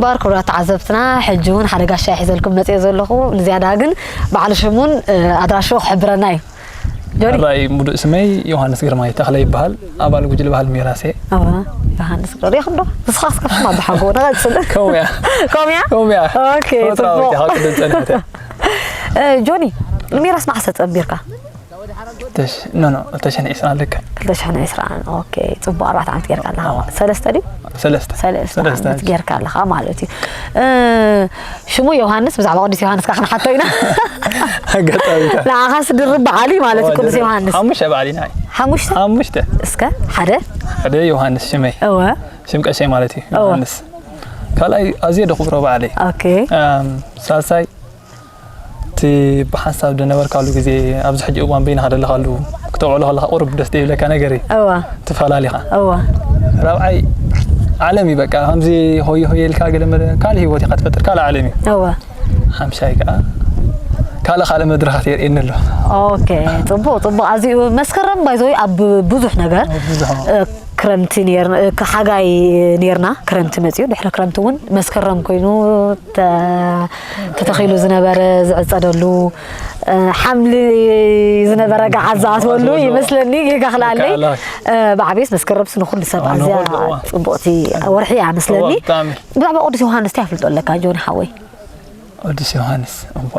ባር ክቡራት ተዓዘብትና፣ ሕጂ እውን ሓደ ጋሻ ሒዘልኩም መፅየ ዘለኹ። ንዝያዳ ግን በዓል ሽሙን ኣድራሽኡ ክሕብረና እዩ። ጆኒ። ራይ ሙሉእ ስመይ ዮሃንስ ግርማይ ተኽለ ይበሃል። ኣባል ጉጅለ ባህሊ ሜራሴ። ኣዋ፣ ዮሃንስ ግርማይ ዶ? ንስኻ እስከ ሽማ ብሓጎ ንቐጽል። ከምኡ እያ። ከምኡ እያ? ከምኡ እያ። ኦኬ፣ ተፈጥሮኣዊ ጽቡቕ። እያ፣ ካብ ቅድም ጸኒሐ። እ፣ ጆኒ፣ ንሜራስ መዓስ ተጸንቢርካ? ተሽ-፣ ኖ፣ ኖ፣ ክልተ ሽሕን ዕስራን ልክዕ። ክልተ ሽሕን ዕስራን፣ ኦኬ፣ ጽቡቕ፣ ኣርባዕተ ዓመት ጌርካ ኣለኻ። ኣዎ። ሰለስተ ድዩ? ሰለስተ። ሰለስተ ሰለስተ ዓመት ዓመት። ጌርካ ኣለኻ ማለት እዩ። እ፣ ሽሙ ዮሃንስ፣ ብዛዕባ ቅዱስ ዮሃንስ ከዓ ክንሓቶ ኢና። ኣጋጣሚታት። ንዓኻስ ድርብ በዓል እዩ ማለት እዩ፣ ኣዎ፣ ቅዱስ ድርብ። ዮሃንስ። ሓሙሽተ በዓል ኢና። ሓሙሽተ? ሓሙሽተ። እስከ፣ ሓደ? ሓደ ዮሃንስ ሽመይ። እወ። ሽም ቀሸይ ማለት እዩ፣ እወ። ዮሃንስ። ካልኣይ ኣዝየ ደኽብሮ በዓል እዩ። ኦኬ። እም፣ ሳልሳይ፣ እቲ ብሓንሳብ ዝነበርካሉ ግዜ፣ ኣብዚ ሕጂ እዋን በይንኻ ዘለኻሉ፣ ክተውዕሎ ከለኻ ቁሩብ ደስ ዘይብለካ ነገር እዩ። እወ። ትፈላሊኻ። እወ። ራብዓይ፣ ዓለም እዩ በቃ። ከምዚ ሆየ ሆየ ኢልካ ገለ መለ ካልእ ህይወት ኢኻ ትፈጥር፣ ካልእ ዓለም እዩ። እወ። ሓምሻይ ከኣ ካልእ ካልእ መድረኻት የርእየኒ ኣሎ። ኦኬ፣ ጽቡቕ፣ ጽቡቕ። ኣዝዩ መስከረም ባይ ዘ ወይ ኣብ ብዙሕ ነገር፣ ኣብ ብዙሕ። እ፣ ክረምቲ ኔር-፣ እ፣ ሓጋይ ኔርና፣ ክረምቲ መጺኡ፣ ድሕሪ ክረምቲ እውን መስከረም ኮይኑ ተ-፣ ተተኺሉ ዝነበረ ዝዕጸደሉ፣ እ፣ ሓምሊ ዝነበረ ገዓት ዝኣትወሉ ኣትወሉ። ይመስለኒ፣ ጌጋ ክልኣለይ። ይከኣል። እ፣ ብዓብየት መስከረምስ ንኹሉ ሰብ ኣዎ፣ ኣዝያ ንኹሉ፣ እዋ። ጽቡቕቲ ወርሒ እያ መስለኒ። እዋ፣ ብጣዕሚ። ብዛዕባ ቅዱስ ዮሃንስ እንታይ ኣፍልጦ ኣለካ ጆኒ ሓወይ? ቅዱስ ዮሃንስ፣ እዋ።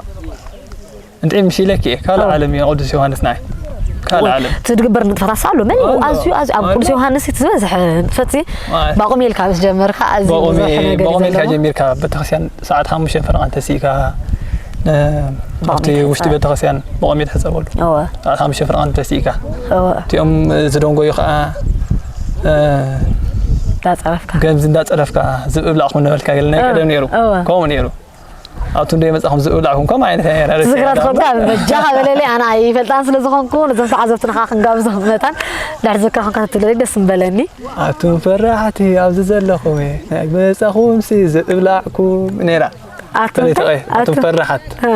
እንጥዒ ምሽ ኢለኪ እየ፣ ካልእ እዋ። ዓለም እዩ ቅዱስ ዮሃንስ ንዓይ። ካልእ እዋ። ዓለም። እቲ ዝግበር ንጥፈታት ኣሎ። መን እዩ? እዋ። ኣዝዩ፣ ኣዝዩ ኣብ ኣዎ። ቅዱስ ዮሃንስ እቲ ዝበዝሐ ንጥፈት እዚ እዋ። ባቑሜልካ ምስ ጀመርካ ኣዝዩ ባቑሜ-፣ ዝበዝሐ ነገር እዩ ባቑሜልካ ዘለና። ጀሚርካ ቤተክርስትያን ሰዓት ሓሙሽተ ፈረቓ እንተስኢካ፣ እ፣ ኣብቲ ባቑሜልካ ውሽጢ ሰዓት። ቤተክርስትያን ባቑሜ ትሕጸበሉ። እዋ። ሰዓት ሓሙሽተ ፈረቓ እንተስኢካ። እዋ። እቲኦም ዝደንጎዩ ከኣ፣ እ፣ እንዳጸረፍካ። ገምዚ እንዳጸረፍካ ዝብላዕኹም ነበልካ ገለ ናይ እዋ። ቀደም ነይሩ። እዋ። ከምኡ ነይሩ። ኣቱም ደይ መጻኹም ዝብላዕኩም ከም ዓይነት ኣየራርስ ዝኽራ እያ ትኾንካ፣ በጃኻ በለለይ፣ ኣነ ኣይፈልጣን ስለ ዝኾንኩ፣ ነዞም ተዓዘብትና ኸዓ ክንጋብዞም መታን፣ ድሕሪ ዝክራ ኾንካ ተትብለለይ ደስ ምበለኒ። ኣቱም ፈራሕቲ ኣብዚ ዘለኹም፣ ናይ መጻኹምሲ ዝብላዕኩም ነይራ። ኣቱም ፈለይቲ ፈ-፣ ቆይ፣ ኣቱም ኣቱም ፈራሓት። እ።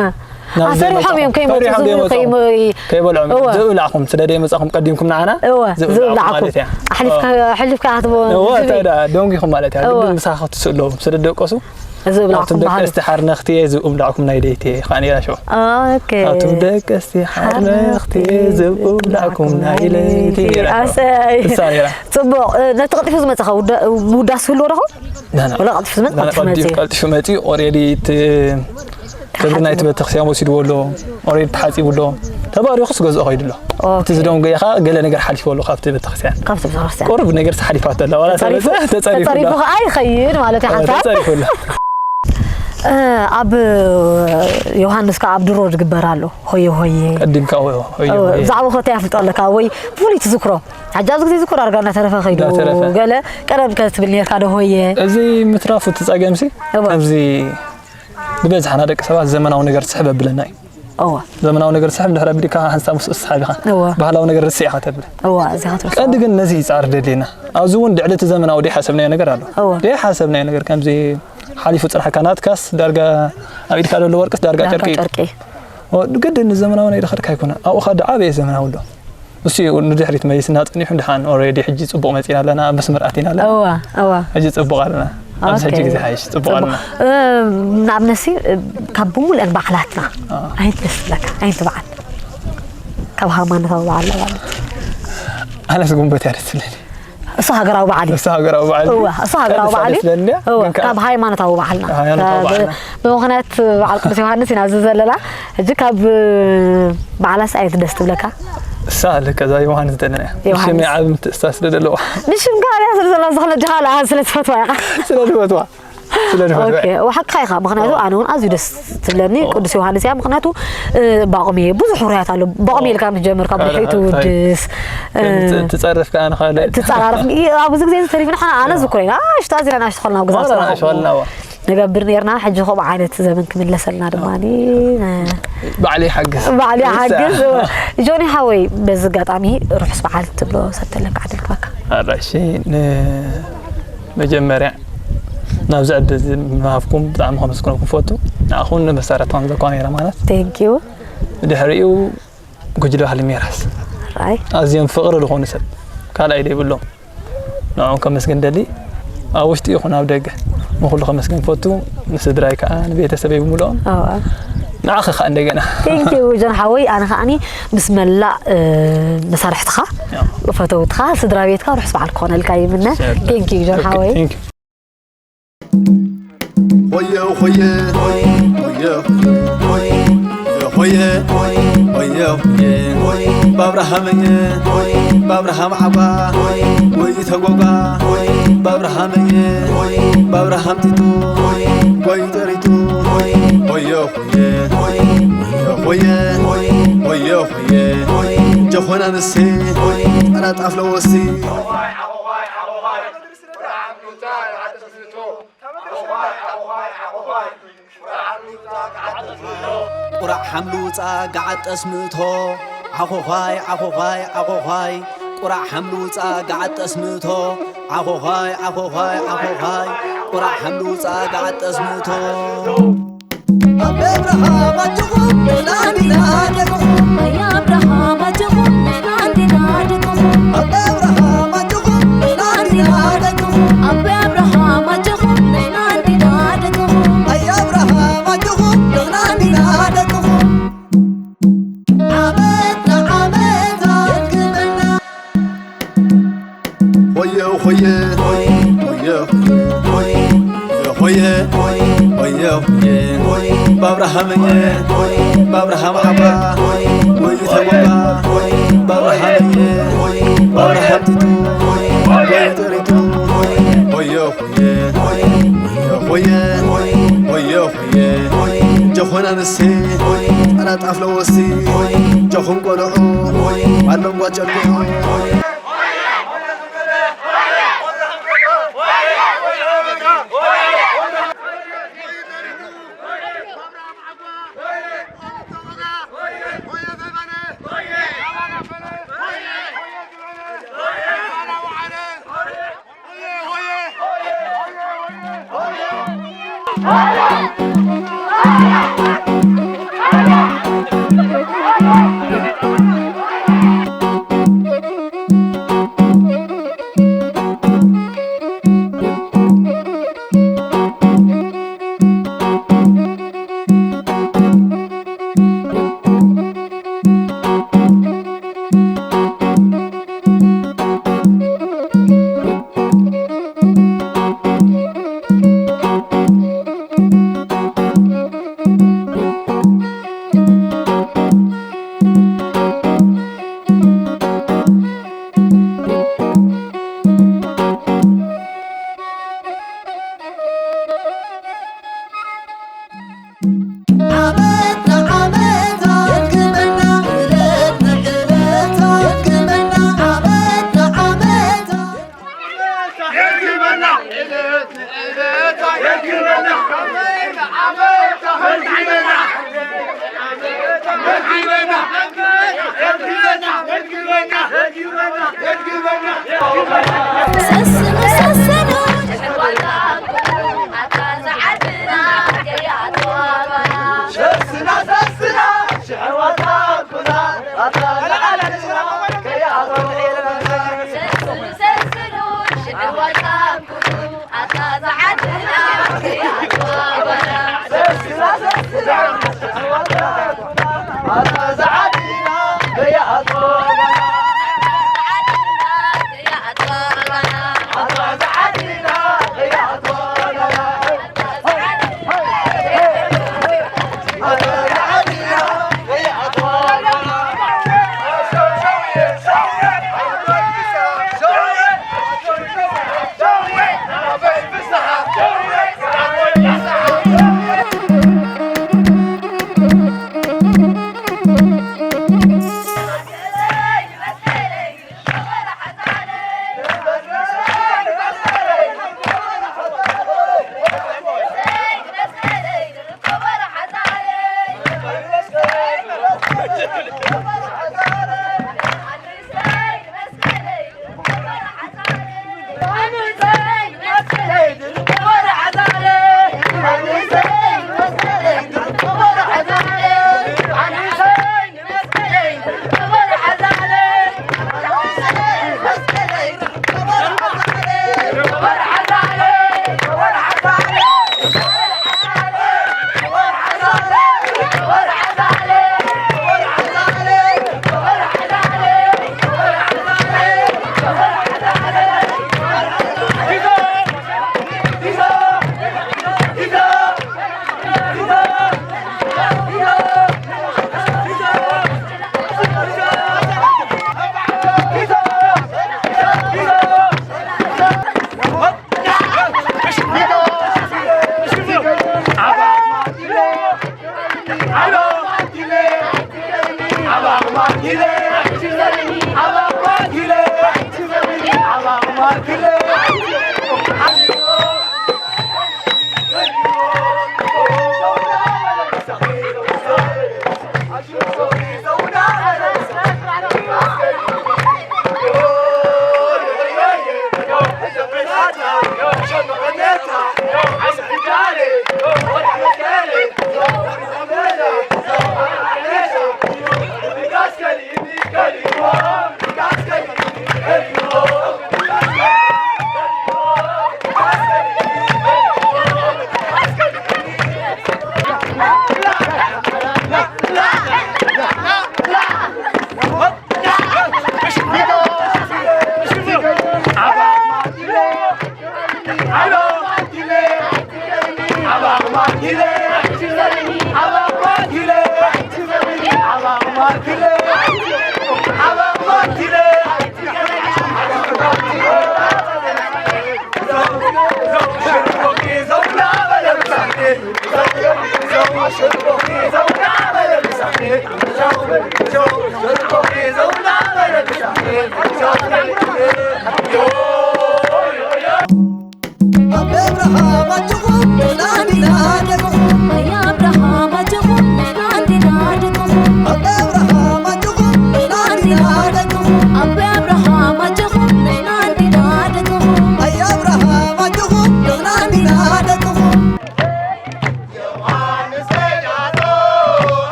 ናብ ኣሰሪሖም ዘይመጻኹም። እዮም፣ ከይመጹ ፈሪሖም ዝብሉ ዘይመጻኹም። ከይመ-፣ ከይበልዖም እዮም። እወ። ዝብላዕኹም፣ ስለ ዘይመጻኹም ቀዲምኩም ንዓና፣ እወ፣ ዝብላዕኹም ዝብላዕኹም። ማለት እያ። ኣሕሊፍካ፣ ኦ። ኣሕሊፍካ ክትቦ-፣ እወ፣ ዝብል። እንታይ ደኣ፣ ደንጊኹም ማለት እያ። እወ። ግድን ምሳኻ ክትስእለዎም፣ ስለ ደቀሱ፣ ዝብላዕኩም ኣቱም ደቀስቲ ባህሉ። ሓርነኽቲ እየ፣ ዝብላዕኩም ናይ ለይቲ እየ፣ ኸኣ ነይራ ሽዑ። ኦኬ። ኣቱም ደቀስቲ ሓርነኽቲ እየ፣ ዝብላዕኩም ናይ ለይቲ እየ፣ ነይራ ሽዑ። ኣሰይ። እሳ ነይራ። ጽቡቕ። እ፣ ነቲ ቀልጢፉ ዝመጸ ኸ ውዳ-፣ ምውዳስ ህልዎ ዶ ኸውን? ና፣ ና። ወላ ቀልጢፉ ዝመጽእ፣ ና፣ ና፣ ቀልጢፉ ቀልጢፉ፣ መጺኡ። ቀልጢፉ መጺኡ፣ ኦሬዲ እቲ ክብሪ ናይቲ ቤተክርስትያን ወሲድዎ ኣሎ። ኦሬዲ ተሓጺቡ ኣሎ። ተባሪኹስ ገዝኦ ኸይዱ ኣሎ። ኦኬ። እቲ ዝደንጎየ ኸኣ ገለ ነገር ሓሊፉ ኣሎ ካብቲ ቤተክርስትያን። ካብቲ ቤተክርስትያን። ቁሩብ ነገር ሓሊፋቶ ኣላ። ዋላ ተጸሪፉ፣ ተበዛ ተጸሪፉ ተጸሪፉ ኣሎ። ኸኣ ይኸይድ ማለት እዩ፣ እ፣ ሓንሳብ። ተጸሪፉ ኣሎ። እ፣ ኣብ ዮሃንስ ከኣ ኣብ ድሮ ዝግበር ኣሎ። ሆየ ሆየ። ቀዲምካ ሆየ ሆየ። እ፣ ሆየ። ብዛዕባ ኸ እንታይ ኣፍልጦ ኣለካ? ወይ ፍሉይ ትዝክሮ? ሕጂ ኣብዚ ግዜ ዝክሮ ኣርጋ እናተረፈ ኸይዱ። እናተረፈ። ገለ ቀደም ከ ትብል ነርካ ዶ ሆየ? እዚ ምትራፉ እቲ ጸገምሲ፣ እወ። ከምዚ ንበዝሓና ደቂ ሰባት ዘመናዊ ነገር ትስሕብ ኣብለና እዩ። እወ። ዘመናዊ ነገር ትስሕብ፣ ድሕሪ ኣቢልካ ሓንሳብ ምስ ትስሓብ ኢኻ። እወ። ባህላዊ ነገር ርስዕ ኢኻ ተብል። እወ፣ እዚ ክትርስዖ። ቀንዲ ግን ነዚ ይጻር ደልየና። ኣብዚ እውን ልዕሊ እቲ ዘመናዊ ደይሓሰብናዮ ነገር ኣሎ። እወ። ደይሓሰብናዮ ነገር ከምዚ ሓሊፉ ጽንሓካ፣ ናትካስ ዳርጋ ኣብ ኢድካ ዘሎ ወርቅስ ዳርጋ ዳርጋ ጨርቂ እዩ። ጨርቂ። እወ፣ ግድን ንዘመናዊ ናይ ድኸድካ ኣይኮነ። ኣብኡ ኸኣ ዓብየ ዘመናዊ ኣሎ። እሱ እዩ ንድሕሪት መሊስና ጸኒሑ፣ ድሓን ኦሬዲ ሕጂ ጽቡቕ መጺና ኣለና፣ ኣብ መስመር ኣቲና ኣለና። እዋ፣ እዋ። ሕጂ ጽቡቕ ኣለና። ኣብዚ ሕጂ ኦኬ። ግዜ ሓይሽ ጽቡቕ ጽቡቕ። ኣለና። እ፣ ንኣብነትሲ፣ እ፣ ካብ ብምሉአን በዓላትና ኣዎ። ኣየንት ደስ ትብለካ? ኣየንት በዓል? ካብ ሃይማኖታዊ በዓል ማለት። ኣነስ ጉንበት እያ ደስ ትብለኒ። እሱ ሃገራዊ በዓል እዩ። እሱ ሃገራዊ በዓል እዩ። እዋ፣ እሱ ሃገራዊ ካልእ በዓል እዩ። ደስ ትብለኒ እያ፣ እዋ፣ ግን ከኣ ካብ ሃይማኖታዊ በዓልና። ሃይማኖታዊ ካብ በዓልና። ብምኽንያት በዓል ቅዱስ ዮሃንስ ኢና ኣብዚ ዘለና። ሕጂ ካብ በዓላስ ኣየንት ደስ ትብለካ? እሳ ልክ እዛ ዮሃንስ ዘለና እያ። ዮሃንስ። ሽመይ ዓቢ ምትእስሳር ስለ ዘለዋ። ንሽምካ እያ ስለ ዘለዋ፣ ዝኾነ ጃኻ ለኣ ስለ ትፈትዋ ኢኻ። ስለ ዝፈትዋ። ስለ ዝፈትዋ። ኦኬ፣ ወሓቅኻ ኢኻ። ምኽንያቱ ኦ። ኣነ እውን ኣዝዩ ደስ ትብለኒ ኦ። ቅዱስ ዮሃንስ እያ። ምኽንያቱ፣ እ፣ ባቑሜ ብዙሕ ውርያት ኣሎ። ባቑሜ ኦ። ኢልካ ምስ ጀመርካ ኣረ፣ ብድሕሪኡ ኣረ፣ ትውድስ፣ እ፣ ትጸርፍ ከኣ ንኻልእ። ትጸራረፍ። ይ-፣ ኣብዚ ግዜ እዚ ተሪፍና፣ ሓና ኣነ ኣዎ። ዝክሮ ኢና። ኣሽቱ ኣዚና ንኣሽቱ ኸልና ኣብ ገዛ ኣዎ፣ ስራሕ ኣሽቱ ኸልና፣ እዋ። ንገብር ኔርና፣ ሕጂ ከምኡ ዓይነት ዘመን ክምለሰልና ድማኒ፣ እ፣ ባዕሉ ይሓግዝ። ባዕሉ ይሓግዝ። ጆኒ ሓወይ፣ በዚ ኣጋጣሚ ርሑስ በዓል ትብሎ ሰብ ተለካ ዕድል ክበካ። ኣራሺ፣ ንመጀመርያ ናብዚ ዕድል እዚ ምሃብኩም ብጣዕሚ ከመስግነኩም ክፈቱ። ንኣኹን ንመሳርሕትኻን ዘኳ ነይረ ማለት። Thank you። ድሕሪኡ ጉጅለ ባህሊ ሜራስ። ራይ። ኣዝዮም ፍቕሪ ዝኾኑ ሰብ። ካልኣይ ዘይብሎም። ንዕኦም ከመስግን ደሊ። ኣብ ውሽጢ ይኹን ኣብ ደገ። ንኹሉ ከመስገን ክፈቱ፣ ንስድራይ ከዓ ንቤተሰበይ ብምልኦም። ኣዋ። ንዓኺ ከዓ እንደገና። Thank you ጆን ሓወይ። ኣነ ከዓኒ ምስ መላእ መሳርሕትኻ፣ ፈተውትኻ፣ ስድራ ቤትካ ርሑስ በዓል ክኾነልካ ይምነ። Thank you ጆን ሓወይ። Thank you። ሆየ ሆየ ሆየ ሆየ ሆየ ሆየ ሆየ ባብርሃመየ ባብርሃም ዓባ ወይ ተጎጋ ባብርሃመየ ባብርሃም ቲቱ ወይ ጠሪቱ ሆየ ሆየ ሆየ ሆየ ሆየ ጆኾና ንሴ ጠራጣፍ ለወሲ ቁራዕ ሓምሊ ውፃ ጋዓት ጠስምቶ ዓኾዃይ ዓኾዃይ ዓኾዃይ ቁራዕ ሓምሊ ውፃ ጋዓት ጠስምቶ ዓኾዃይ ዓኾዃይ ዓኾዃይ ቁራዕ ሓምሊ ውፃ ጋዓት ጠስምቶ ኣበ ኣብርሃም ኣጆኹም ንሕና እንዲና ደቅኹም ኣያ ኣብርሃም ኣጆኹም ንሕና እንዲና ደቅኹም ኣበ ኣብርሃም ኣጆኹም ንሕና እንዲና ደቅኹም ኣበ ኣብርሃም ኣጆኹም ንሕና እንዲና ደቅኹም ኣያ ኣብርሃም ኣጆኹም ንሕና እንዲና ደቅኹም ዓመት ንዓመት ኣየድግመና ሆየ ሆየ ሆየ ሆየ ሆየ ሆየ ባብርሃመየ ባብርሃም ዓባ ወይ ተጎጋ ባብርሃመየ ባብርሃም ቲቱ ወይ ጥሪቱ ሆየ ሆየ ሆየ ሆየ ሆየ ጆኾና ንሴ ጠላጣፍ ለወሲ ጆኹም ቆልዑ ኣሎም ጓጨልዑ ዓመት ንዓመት የድግመና ዕለት ንዕለት የድግመና ዓመት ንዓመት የድግመና ዕለት ንዕለት የድግመና ዓመት ንዓመት የድግመና የድግመና የድግመና የድግመና የድግመና የድግመና የድግመና ሰስኑ ሰስኑ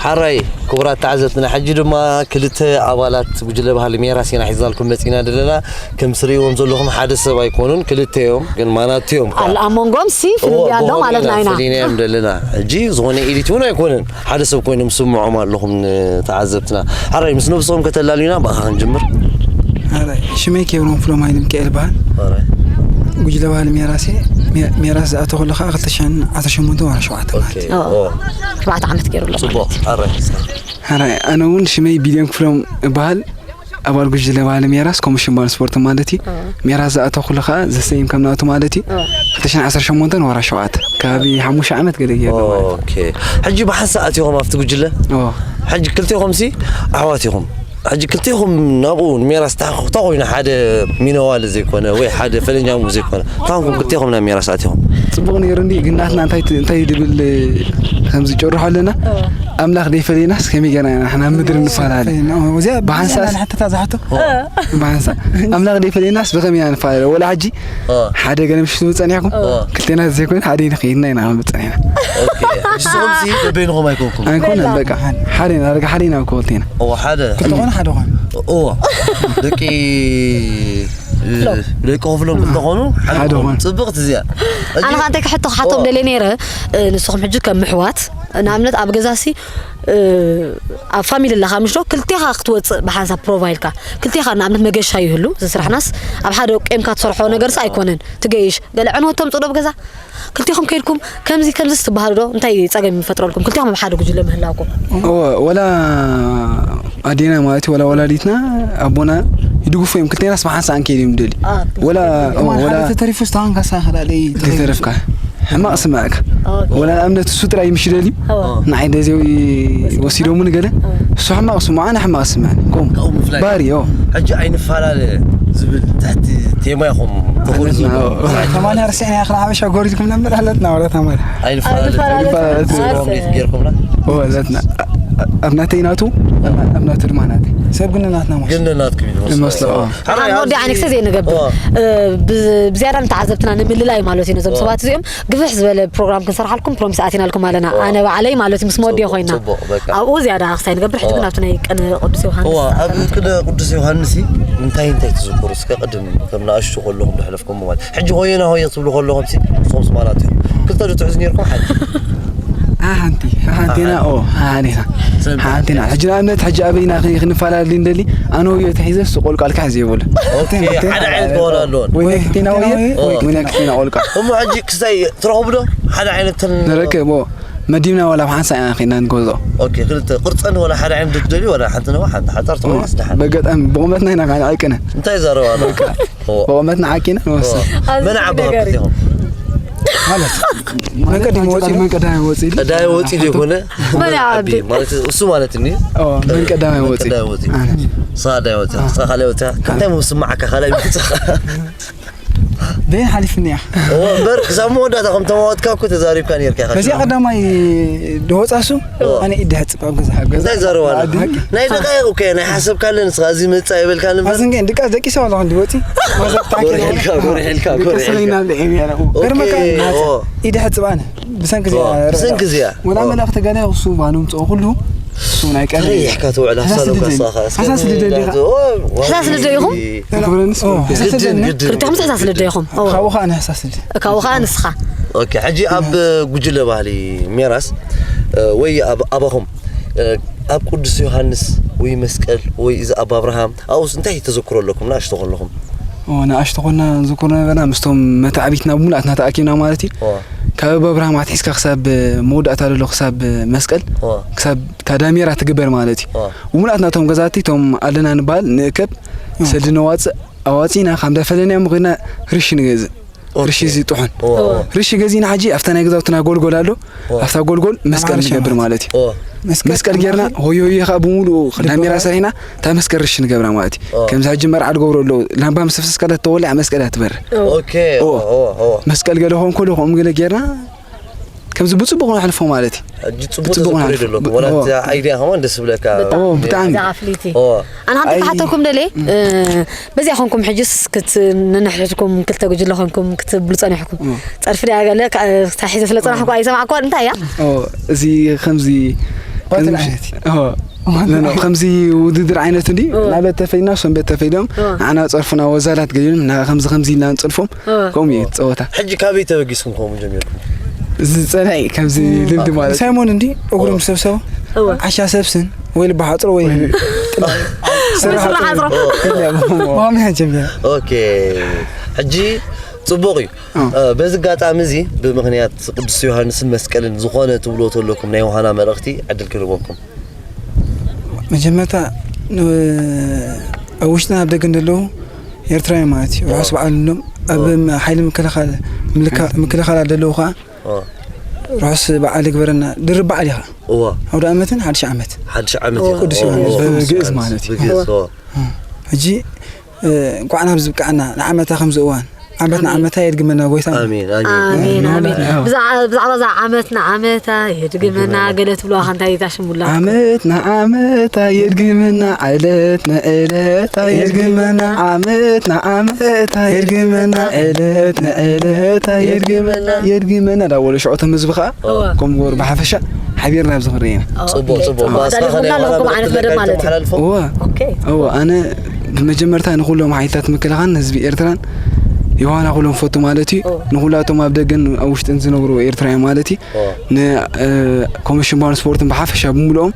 ሓራይ ክቡራት ተዓዘብትና፣ ሕጂ ድማ ክልተ ኣባላት ጉጅለ ባህሊ ሜራስ ኢና ሒዝናልኩም መጺና ዘለና። ከም ትርእይዎም ዘለኹም ሓደ ሰብ ኣይኮኑን፣ ክልተ እዮም፣ ግን ማናቱ እዮም ከኣ። ኣብ መንጎም ሲ እዎ፣ ፍልልይ ኣሎ ብሆም ማለት ኢና ኢና ኢና። ፈሊናዮም ዘለና። ሕጂ ዝኾነ ኤዲት እውን ኣይኮነን፣ ሓደ ሰብ ኮይኖም ስምዖም ኣለኹም ንተዓዘብትና። ሓራይ ምስ ነብስኹም ከተላልዩና ብኣኻ ክንጅምር። ሓራይ ሽመይ ኬብሮም ፍሎም ሃይለ ሚካኤል ይበሃል። ሓራይ። ጉጅለ ባህሊ ሜራስ እየ። ሜ-፣ ሜራስ ዝኣተኹሉ ከዓ ክልተ ሽሕን ዓሰርተ ሸሞንተ ወርሒ ሸውዓተ ማለት እዩ። ኦኬ። ኦ። ኦ። ኣርባዕተ ዓመት ገይሩ ኣሎ ጽቡቕ። ማለት እዩ። ኣረ። ሕራይ፣ ኣነ እውን ሽመይ ቢልዮን ክፍሎም እበሃል። ኣባል ጉጅለ ባህሊ ሜራስ ኮሚሽን ባህልን ስፖርትን ማለት እዩ። ኦ። ሜራስ ዝኣተኹሉ ከዓ ዘሰይም ከም ናቱ ማለት እዩ። ኦ። ክልተ ሽሕን ዓሰርተ ሸሞንተን ወርሒ ሸውዓተ። ከባቢ ሓሙሽተ ዓመት ገለ ገይሩ ማለት እዩ። ኦኬ። ሕጂ ብሓንሳእ ኣቲኹም ኣብቲ ጉጅለ? ኦ። ሕጂ ክልቴኹምሲ ኣሕዋት ኢኹም። ሕጂ ክልቴኹም ናብኡ ንሜራስ ታኾ-፣ ታኾይኑ ሓደ ሚነዋለ ዘይኮነ ወይ ሓደ ፈለኛሙ ዘይኮነ፣ ታንኩም ክልቴኹም ናብ ሜራስ ኣቲኹም። ጽቡቕ ነይሩ እንዲ፣ ግን ናትና እንታይ ት-፣ እንታይ ድብል ከምዚ ጨርሖ ኣለና? ኣምላኽ ደይፈለየናስ ከመይ ጌርና ኢና ንሕና ኣብ ምድሪ ንፈላለ? እዚኣ ብሓንሳስ ብሓንሳ። ኣምላኽ ደይፈለየናስ ብኸመይ ኢና ንፈላለ? ወላ ሕጂ ኦ። ሓደ ገለ ምሽ ትብል ጸኒሕኩም? ኦ። ክልቴና ዘይኮይኑ ሓደ ንኽይድና ኢና ክንብል ጸኒሕና። ኦኬ። ንስኹም ሲ በበይንኹም ኣይኮንኩም? ኣይኮነን፣ በቃ። ሓደ ኢና፣ በቃ ሓደ ኢና ክልቴና። እዎ፣ ሓደ። ክልተ ኾነ ሓደ ኾነ። እዎ። ደቂ፣ ደቂ ክፍሎም ክልተ ኾኑ፣ ሓደ ሓደ ኾኑ። ኾኑ። ጽብቕቲ እዚኣ። ኣነ ኸኣ እንታይ ክሕቶ ክሓቶም እዎ። ደልየ ነይረ፣ እ፣ ንስኹም ሕጂ ከም ምሕዋት፣ ንኣብነት ኣብ ገዛሲ፣ እ፣ ኣብ ፋሚሊ ኣለኻ ምሽ ዶ? ክልቴኻ ክትወጽእ ብሓንሳብ ፕሮቫይልካ። ክልቴኻ ንኣብነት መገሻ ይህሉ፣ እዚ ስራሕናስ ኣብ ሓደ ቆምካ ትሰርሖ ነገርስ ኣይኮነን። ትገይሽ፣ ገለ ዕንወት ተምጽእ ዶ ኣብ ገዛ? ክልቴኹም ከይድኩም ከምዚ ከምዚ ትበሃሉ ዶ? እንታይ ጸገም ይፈጥረልኩም? ክልቴኹም ኣብ ሓደ ጉጅለ ምህላውኩም። እወ፣ ወላ ኣዴና ማለት እዩ፣ ወላ ወላዲትና ኣቦና ይድግፉ እዮም። ክልቴናስ ብሓንሳእ ክንከይድ እዮም ደሊ። አ፣ ወላ፣ እወ፣ ከማን ወላ ሓደ ተተሪፉ ስታን ካሳ ኸዳለይ ተተረፍካ። ሕማቕ ስምዐካ። ኦኬ። ወላ ንኣብነት እሱ ጥራይ ምሽ ደልዩ። እወ። ንዓይ ደዚው ወሲዶሙኒ ገለ። እወ። እሱ ሕማቕ ስምዖ፣ ኣነ ሕማቕ ስምዐኒ። ከምኡ። ካብኡ ምፍላይ። ባህሪ፣ እወ። ሕጂ ኣይንፈላለ ዝብል ትሕቲ ቴማ ኢኹም ተኾሪ ኣለትና፣ ዘለኹም። እወ። ተማሊ ኣርሲዕና ኢኻ ሓበሻ ጎሪዝኩም ነበር ኣለትና ወላ ተማሊ። ኣይንፈላለ። ኣይንፈላለ። ዝብሎም ቤት ጌርኩምና? እወ፣ ኣለትና። ኣብ ናተይ ናቱ፣ ኣብ ናቱ ድማ ናተይ። ሰብ ግን ናትና ማሽ። ግን ናትኩም እዩ ዝመስሎ። ዝመስሎ፣ እወ። ሓራይ፣ ኣነ ወዲ ኣብዚ ኣነ ክሰ ዘይንገብር። እወ። እ፣ ብ-፣ ብዝያዳ ንተዓዘብትና ንምልላይ ማለት እዩ ነዞም እወ። ሰባት እዚኦም። ግፍሕ ዝበለ ፕሮግራም ክንሰርሓልኩም ፕሮሚስ ኣቲናልኩም ኣለና። ዋ። ኣነ ባዕለይ ማለት እዩ ምስ መወዲኦ ጽቡቕ፣ ኮይና። ጽቡቕ፣ በቃ። ኣብኡ ዝያዳ ክሳይ ንገብር፣ ሕጂ ዋ። ግን ኣብቲ ናይ ቅነ ቅዱስ ዮሃንስ ዋ፣ ኣብ ቅነ ቅዱስ ዮሃንስ እንታይ እንታይ ትዝክሩ? እስከ ቅድም ከም ንኣሽቱ ከለኹም ዝሕለፍኩም ማለት። ሕጂ ሆየና ሆየ ትብሉ ከለኹም ሲ፣ ንስኹም ሲ ማለት እዩ። ክልተ ዶ ትሕዙ ነይርኩም? ሓንቲ። አ፣ ሓንቲ። አ፣ ሓንቲና፣ ሓንቲ። ኦ፣ ሓንቲና። ሰንበት። ሓንቲና። ሕጂ ንኣብነት፣ ሕጂ ኣበይና ክን-፣ ክንፈላለ እንደሊ፣ ኣነ ሆየ ተሒዘ፣ እሱ ቆልቋል ክሕዝ የብሉ። ኦኬ፣ ሓደ ዓይነት ክኾን ኣለዎን። ወይ ክልቴና ሆየ፣ ወይ ኦ። ክልቴና ቆልቋል። እሞ ሕጂ ክሳይ ትረኽቡ ዶ? ሓደ ዓይነት ትን-፣ ንረክብ፣ ኦ። መዲብና ዋላ ኣብ ሓንሳእ ኢና ኸይድና ንገዝኦ። ኦኬ፣ ክልተ ቅርጸን ዋላ ሓደ ዓይነት ዶ ትደልዩ፣ ዋላ ሓንቲ ነዋ፣ ሓንቲ ሓጻር ትኾንስ ደሓን? በገጣሚ ብቑመትና ኢና ካልእ ኣይቅነ። እንታይ ይዛረባ ኣለዋ? በቃ። ኦ። ብቑመትና ዓቂና ንወስድ። ኦ። ኣብዚ መን ዓቢ ነገር ከብት እዩ። ኢኹም? ማለት፣ መን ቀዳሚ ወፂኡ፣ መን ቀዳሚ ወፂኡ ኢሉ? ቀዳሚ ወፂኡ ዘይኮነ፣ መን መን ዓቢ? ዓቢ? ማለት፣ እሱ ማለት እኒ? ኦ፣ መን ቀዳማይ መን ወፂኡ? ቀዳማይ ወፂኡ? ኣነ። ንስኻ ቀዳማይ ወፂኻ? ኣነ። ንስኻ ካልኣይ ወፂኻ? ኣነ። እንታይ ምስማዓካ ካልኣይ ወፂኻ? በይን ሓሊፍኒ እያ። እወ፣ እምበር ክሳብ መወዳእታ ከም ተማወትካ እኮ ተዛሪብካ ነይርካ ኢኻ በዚኣ ሽዑ። ቀዳማይ ዝወፃ እሱ፣ እወ። ኣነ ኢድ ሕፅብ ኣብ ገዛ። እንታይ ዛረባ ኣሎ? ዓዲ። ናይ ደቃይቕ እኮ እየ፣ ናይ ሓሰብካለ ንስኻ፣ እዚ መጻ ይበልካኒ እምበር። ኣዝን ግን ድቃስ ደቂሰ ኣለኹ እንዲ ወፂ። ማዘር ታኪ ጎርሒልካ፣ ጎርሒልካ፣ ድቃስ ጎርሒልካ። ሰለይና ብልዒ እያ ኣለኹ። ኦኬ፣ ገርመካ ናተ። እወ። ኢድ ሕፅብ ኣነ። ብሰንኪ እዚኣ እወ፣ ርእ-፣ ብሰንኪ እዚኣ። ወላ እወ። መልእኽቲ ገለ ክሱ ባኑ ምፅኡ ኩሉ እሱ ናይ ቀደም እዩ። ተረይሕካ ትውዕል፣ ሕሳስ ኣሳልካ ልደሊ። ስኻ፣ እስከ ሕሳስ ልደሊ ኢኻ። እወ፣ ሕሳስ ልደ ኢኹም? ክብረንስ ኦ፣ ክብረንስ። ሕሳስ ግድን፣ ልደሊ። ግድን። ክልቲኹም ሕሳስ ልደ ኢኹም። እወ። ካብኡ ኸኣ ንሕሳስ ልደ። ካብኡ ኸኣ ንስኻ። ኦኬ፣ ሕጂ ኣብ ጉጅለ ባህሊ ሜራስ፣ እ፣ ወይ ኣብ ኣባኹም፣ እ፣ ኣብ ቅዱስ ዮሃንስ ወይ መስቀል ወይ እዚ ኣብ ኣብርሃም፣ ኣብኡስ እንታይ ተዘክሮ ኣለኩም ንኣሽቱ ከለኹም? ኦ፣ ንኣሽቱ ኮና ንዝክሮ ነበርና፣ ምስቶም መታዕቢትና ብሙሉኣትና ተኣኪብና ማለት እዩ። ኦ። ካብ ኣብ ኣብርሃም ኣትሒዝካ ክሳብ መወዳእታ ዘሎ ክሳብ መስቀል፣ ኦ። ክሳብ እታ ዳሜራ ትግበር ማለት እዩ። ኦ። ብሙሉኣትና እቶም ገዛቲ፣ እቶም ኣለና ንበሃል፣ ንእከብ፣ ኦ። ሰልዲ ነዋፅእ፣ ኣዋፂና፣ ካብ እንዳፈለናዮም ኮይና ርሺ ንገዝእ። ኦኬ። ርሺ እዚ ጥሑን። ኦ፣ ኦ። ርሺ ገዚእና ሕጂ ኣብታ ናይ ገዛውትና ጎልጎል ኣሎ። ኦ። ኣብታ ጎልጎል መስቀል ንገብር ማለት እዩ። ኦ። መስቀል መስቀል ጌርና ሆዮ ሆዮ ከዓ ብምሉኡ ዳሜራ ሰሪሕና እታ መስቀል ርሺ ንገብራ ማለት እዩ። ኦ። ከምዚ ሕጂ መርዓ ዝገብሩ ኣለዉ። ላምባ ምስ ተፈሰስካ ተወሊዓ መስቀል እያ ትበርህ። ኦኬ። ኦ። ኦ፣ ኦ፣ ኦ። መስቀል ገለ ኾን ኮሎ ከምኡ ገለ ጌርና ከምዚ ብጽቡቕ ነሕልፎ ማለት እዩ። ሕጂ ጽቡቅ ብጽቡቅ ተዘክሮ ነሕልፎ። ይደለኩም። ብ-፣ ወላ ኦ። እቲ ኣይድያ ከማን ደስ ይብለካ። ብጣዕሚ። ኦ፣ ብጣዕሚ። እዛ ኣፍሊቲ። ኦ። ኣነ ሓንቲ ኣይ። ክሓተኩም ደልየ፣ እ፣ በዚኣ ኾንኩም ሕጅስ ክት-፣ ነንሕድኩም ክልተ ጉጅለ ኾንኩም ክትብሉ ጸኒሕኩም። እም። ጸርፊ ድያ ገለ ካ-፣ ታሒዘ ስለ ጸናሕኩ ኣይሰማዕኩዋን። እንታይ እያ? ኦ፣ እዚ ከምዚ፣ ባትል ከምዚ፣ ዓይነት። ኦ፣ ኖ፣ ኖ፣ ከምዚ ውድድር ዓይነት እንዲ፣ ኦ። ናብ ቤት ተፈይድና፣ እሶም ቤት ተፈይዶም፣ ኦ። ንዓና ጸርፉና ወዛላት ገሊኦም፣ ንዓ ከምዚ፣ ከምዚ ኢልና ንጸርፎም፣ ኦ። ከምኡ እዩ እቲ ጸወታ። ሕጂ ካበይ ተበጊስኩም ከምኡ ጀሚርኩም? እዚ ጸላኢ ከምዚ ልምዲ ማለት እዩ። ሳይሞን እንዲ እግሩ ኦ። ምስ ሰብሰቡ፣ እወ። ዓሻ ሰብስን ወይ ልባ ሓጽሮ ወይ ወይ ስራሕ ስራሕ ሓጽሮ። ሓጽሮ። ማሚ ሓጀብ። ኦኬ። ሕጂ ጽቡቕ እዩ። ኦ። እ፣ በዚ ኣጋጣሚ እዚ ብምኽንያት ቅዱስ ዮሃንስን መስቀልን ዝኾነ ትብልዎ ተለኩም ናይ ዮሃና መልእኽቲ ዕድል ክህልወኩም። መጀመርታ ን-፣ ኣብ ውሽጥን ኣብ ደገን ዘለዉ ኤርትራውያን ማለት እዩ። ኦ። ርሑስ በዓል ንብሎም። ኣብ ኦ። ሓይሊ ምክልኻል፣ ምልካ-፣ ም-፣ ምክልኻላት ዘለዉ ኸኣ ኦ። ርሑስ በዓል ይግበረና። ድርብ በዓል እዩ ኸኣ። እዋ። ኣውደ ዓመትን ሓድሽ ዓመት። ሓድሽ ዓመት እዋ። እዩ። ቅዱስ እዋ፣ ዮሐንስ እዋ። ብግእዝ ማለት እዩ። ብግእዝ፣ እዋ። ሕጂ፣ እ፣ እንኳዕ ናብዚ ብቃዕና ንዓመታ ከምዚ እዋን። ዓመት ንዓመታ የድግመና ጎይታ። ኣሜን፣ ኣሜን። ኣሜን ኣሜን። እዋ። ብዛዕ- ብዛዕባ እዛ ዓመት ንዓመታ የድግመና ገለ ትብልዋ ከ እንታይ እዩ እታ ሽም ውላ? ዓመት ንዓመታ የድግመና ዕለት ንዕለታ የድግመና ዓመት ንዓመታ የድግመና ዕለት ንዕለታ የድግመና የድግመና ዳበሉ ሽዑ ተመዝቢ ከዓ እዋ። ከምኡ ገበሩ ብሓፈሻ ሓቢርና ኣብዚ ክንርኢ ኢና። ጽቡቕ፣ ጽቡቕ። ኦኬ። ባስኻ ተዳሊኹምና ከኣ ኣለኹም ዮሃና ከምኡ ዓይነት ክትብለካ መደብ ማለት እዩ። ተመሓላልፎ? እዋ ኦኬ። እዋ ኣነ ብመጀመርታ ንኩሎም ሓይልታት ምክልኻልን ህዝቢ ኤርትራን ዮሃና ኩሎም ፈቱ ማለት እዩ። ንኩላቶም ኣብ ደገን ኣብ ውሽጥን ዝነብሩ ኤርትራውያን ማለት እዩ። ኦ። ንኮሚሽን ባህልን ስፖርትን ብሓፈሻ ብምልኦም